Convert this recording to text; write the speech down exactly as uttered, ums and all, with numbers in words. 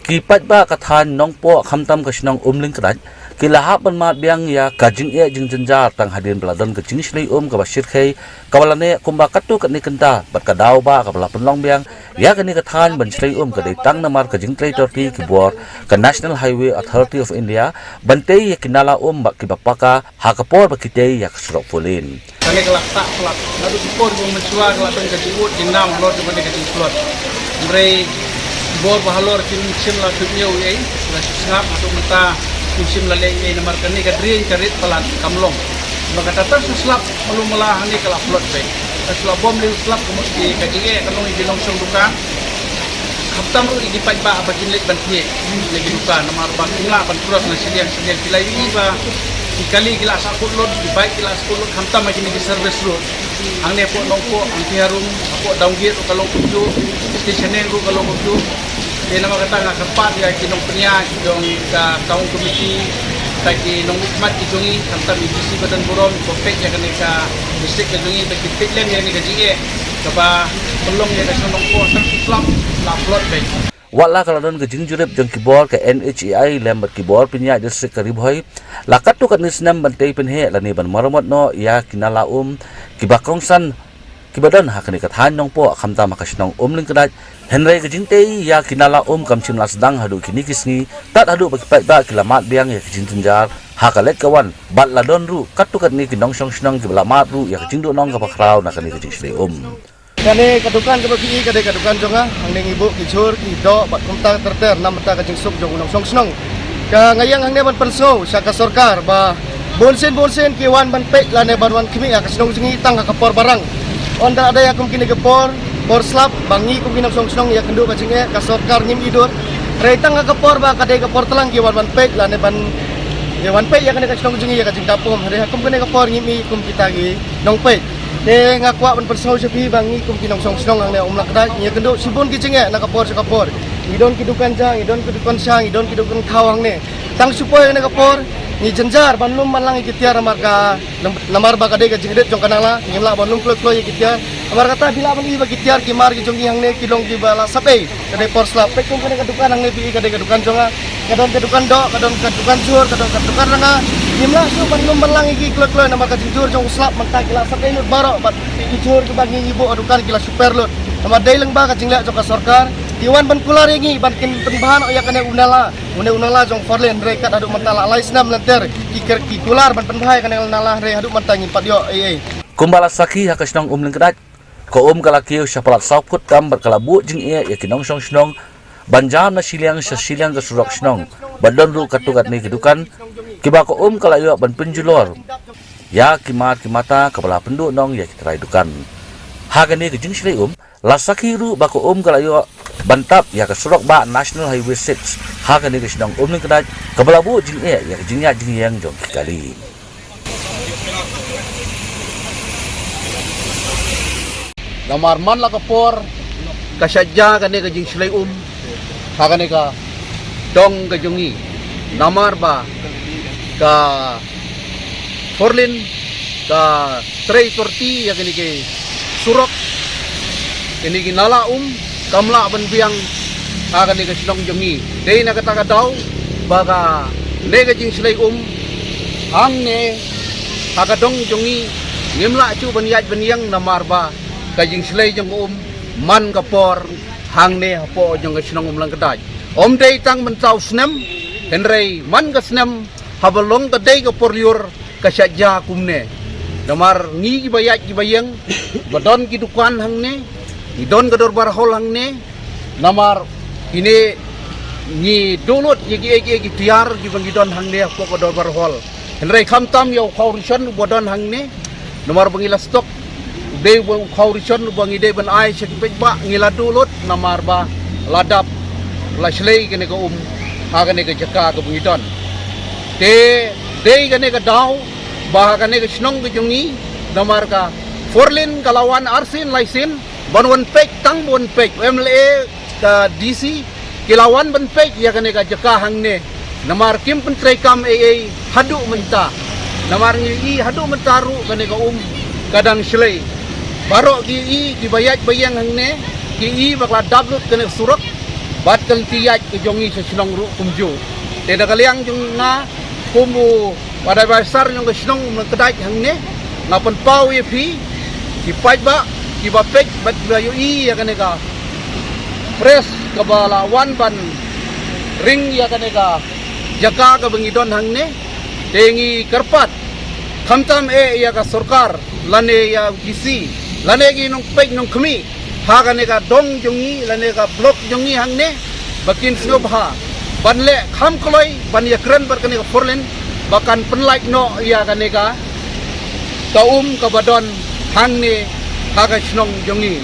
Ki paidbah ka thaiñ Nongpoh khamtam ka shnong Umlyngkdait ki la hap ban mad biang ïa ka jingeh jingjynjar tang hadien ba la don ka jingshlei um kaba shyrkhei kaba la neh kumba katto katne kynta bad ka daw ba kaba la pynlong biang ïa kane ka thaiñ ban shlei um ka dei tang namar ka jingtrei torti ki bor ka National Highway Authority of India ban tei ïa ki nala um ba kiba paka ha ka por ba ki tei ïa ka surok four lane. Kane ka la ktah palat naduh ki por ba mynshuwa ka la don ka jingud jingnaw halor jong kane ka jingtlot. Hynrei bor ba halor kim shym la thut ñiew ei, la shu sngap haduh mynta kim shym la leh ei namar kane ka drain ka rit palat kam long. Namar kata tang shu slap malu mala hangne ka la plot beit. Ka shu la bom leh slap ka mut ki ka jingeh ka long ïa ki nongshong dukan. Khamtam ruh ïa ki paidbah ba kin leit ban thied ïa ki dukan namar ba kim lah ban cross na shiliang shiliang ki la ïohi ba ki kali ki la sah kut lut, ki bike ki la sah kut lut, khamtam ïa kine ki service road. Hangne hapoh Nongpoh, Angki Harum, hapoh Downgate ruh ka long kumjuh, Station Neng ruh ka long kumjuh. Te namar kata nga kyrpad ïa ki nongpynïaid jong ka town committee, ta ki nongmihkhmat ki jong ngi, khamtam ïa ki DC ba don burom, ba peit ïa kane ka district ka jong ngi, ba ki peit lem ïa kane ka jingeh kaba pynlong ïa ka shnong Nongpoh tang shu slap la plot beit. Wat la ka la don ka jingjurip jong ki bor ka NHAI lem bad ki bor pynïaid district ka Ri Bhoi la katto katne snem ban tei pynheh lane ban maramot noh ïa ki nala um kiba kongsan kiba don ha kane ka thaiñ Nongpoh khamtam ha ka shnong Umlyngkdait, hynrei ka jingtei ïa ki nala um kam shym la sdang haduh kine ki sngi tad haduh ba ki paidbah ki la mad biang ïa ki jingjynjar ha ka leit ka wan bad la don ruh katto katne ki nongshong shnong kiba la mad ruh ïa ka jingduhnong kaba khraw na kane ka jingshlei um. Kane ka dukan kaba phi i ka dei ka dukan jong nga, hangne ngi buh ki jhur ki doh bad kumta ter ter na bynta ka jingsuk jong u nongshong shnong. Ka nga ïeng hangne ban pynsngew sha ka sorkar ba bun sien bun sien ki wan ban peit lane ban wan khmih ha ka shnong jong ngi tang ha ka por barang. Hynrei ha kum kine ki por, por slap ba ngi kum ki nongshong shnong ïakynduh ka jingeh, ka sorkar ngim i dur. Hynrei tang ha ka por ba ka dei ka por tlang ki wan ban peit lane ban ïa wan peit ïa kane ka shnong jong ngi ïa ka jingdap um. Hynrei ha kum kane ka por ngim i kum kita ki nongpeit. Te nga kwah ban pynsngew sha phi ba ngi kum ki nongshong shnong hangne Umlyngkdait ngi ïakynduh shibun ki jingeh na ka por sha ka por. Ngi don ki dukan ja, ngi don ki dukan sha, ngi don ki dukan thaw hangne. Tang shu poi hangne ka por ngi jynjar ban lum ban lang ïa ki tiar namar ka, namar ba ka dei ka jingrit jong ka nala, ngim lah ban lum kloi kloi ïa ki tiar. Namar kata phi lah ban i ba ki tiar ki mar ki jong ngi hangne ki long kiba la sap ei. Ka dei por slap. Peit kum kane ka dukan hangne phi i ka dei ka dukan jong nga. Ka don ka dukan doh, ka don ka dukan jhur, ka don ka dukan ranga. Ngim lah shuh ban lum ban lang ïa ki kloi kloi namar ka jingjur jong u slap mynta ki la sap ei lut baroh bad ki jhur kiba ngi ngi buh ha dukan ki la shu per lut. Namar dei lyngba ka jingleh jong ka sorkar ki wan ban kular ïa ngi ban kin pynbha noh ïa kane u nala, une u nala jong four lane hynrei kat haduh mynta la lai snem lynter ki ker ki kular ban pynbha ïa kane u nala hynrei haduh mynta ngim pat ïoh ei ei. Kumba la sakhi ha ka shnong Umlyngkdait, ka um ka la kiew sha palat saw phut tam bad ka la buh jingeh ïa ki nongshong shnong ban jam na shiliang sha shiliang ka surok shnong bad don ruh katto katne ki dukan kiba ka um ka la ïoh ban pynjulor ïa ki mar ki mata kaba la pynduhnong ïa ki trai dukan. Ha kane ka jingshlei um la sakhi ruh ba ka um ka la ïoh ban tap ïa ka surok bah National Highway six ha kane ka shnong Umlyngkdait kaba la buh jingeh ïa ka jingïaid jingïeng jong ki kali. Namar man la ka por ka shah jia kane ka jingshlei um ha kane ka dong ka jong ngi. Namar ba ka four lane ka trei torti ïa kane ka surok, kane ka nala um kam lah ban biang ha kane ka shnong jong ngi. Dei na kata ka daw ba kane ka jingshlei um hangne ha ka dong jong ngi ngim lah shuh ban ïaid ban ïeng namar ba ka jingshlei jong ka um man ka por hangne hapoh jong ka shnong Umlyngkdait. Ym dei tang mynta u snem hynrei man ka snem haba long ka dei ka por lyiur ka shah jia kumne. Namar ngi kiba ïaid kiba ïeng ba don ki dukan hangne, ngi don ka dorbar hall hangne. Namar kine ngi duh lut ïa kiei kiei ki tiar kiba ngi don hangne hapoh ka dorbar hall. Hynrei khamtam ïa u khaw rishon uba don hangne. Namar ba ngi la stock u dei uba u khaw rishon uba ngi dei ban ai sha ki paidbah ngi la duh lut namar ba la dap la shlei kane ka um ha kane ka jaka kaba ngi don. Te dei kane ka daw ba ha kane ka shnong ka jong ngi namar ka four lane ka la wan arsien laisien ban wan peit tang ban wan peit u MLA ka DC ki la wan ban peit ïa kane ka jaka hangne. Namar kim pyntreikam ei ei haduh mynta. Namar ngi i haduh mynta ruh kane ka um ka dang shlei. Baroh ki i ki ba ïaid ba ïeng hangne ki i ba ka la dap lut kane ka surok bad ka lynti ïaid ka jong i sha shnong ruh kumjuh. Te da ka liang jong nga kum u advisor jong ka shnong Umnongkdait hangne, nga pynpaw ïa phi ki paidbah ki ba peit bad ki ba ïohi ïa kane ka press ka ba la wan ban ring ïa kane ka jaka ka ba ngi don hangne. Te ngi kyrpad khamtam eh ïa ka sorkar lane ïa u D C lane ki nongpeit nongkhmih ha kane ka dong jong ngi lane ka block jong ngi hangne ba kin sngewbha ban leh kham kloi ban ïakren bad kane ka four lane ba kan pynlait noh ïa kane ka ka um ka ba don hangne ha ka shnong jong ngi.